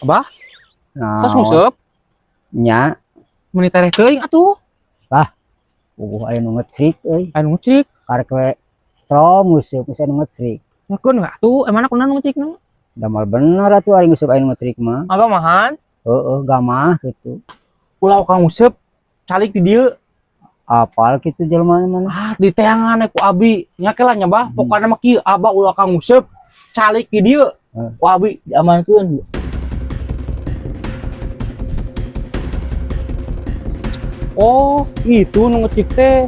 Abah, Nah, tos nguseup, nya, meuni tereh teuing atuh. Puguh aya nu ngecrik euy. Anu ngecrik, Karek we trom nguseup geus aya nu ngecrik. Ngekeun we atuh, emangna kunaon nu ngecrik nu? Damal bener atuh ari nguseup aya nu ngecrik mah. Agamahan, Heeh, gamah gitu. Ulah ka nguseup, calik di dieu. Apal kitu jelema mana? Ah, di teangan ku abi. Nya ke lah nya, Bah. Pokokna mah kieu, Abah ulah ka nguseup, calik di dieu. Ku abi diamankeun. Oh, itu nu ngecik teh.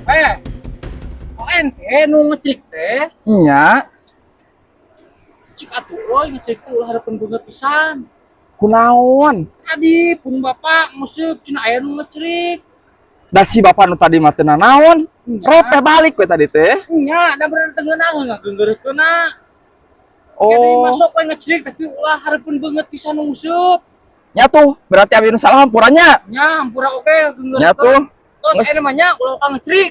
Eh, oh ente nu ngecik teh? Nya, Cik atuh euy, ngecik teh ulah hareupeun beungeut pisan. Kunaon? Tadi pun bapak nguseup cenah aya nu ngecrik. Da si bapak nu tadi mah teu nanaon. Repeh balik we tadi teh. Nya, da bener teu ngeunaheun ngagenggeurkeunna. Jadi Oh, masuk we ngecrik tapi ulah hareupeun beungeut pisan nu nguseup. Nya tuh, berarti abi nu salah hampuranya. Nya, hampura oke ngagenggeurkeun. Nya tuh, Terus Geus. aya namanya ulah ka ngecrik.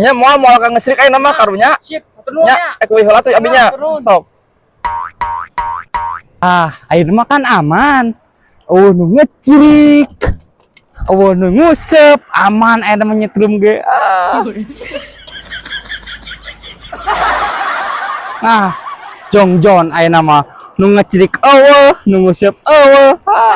Nya moal moal ka ngecrik ayeuna mah karunya. Sip, hatur nuhun Nya, nya. ek euy heula tuh abinya. Turun. Sok. Ah, ayeuna mah kan aman. Oh, nu ngecrik. Oh, nu nguseup, aman aya namanya nyetrum ge. Ah. Nah, jongjon ayeuna mah nu ngecrik euweuh, nu nguseup euweuh. Ah.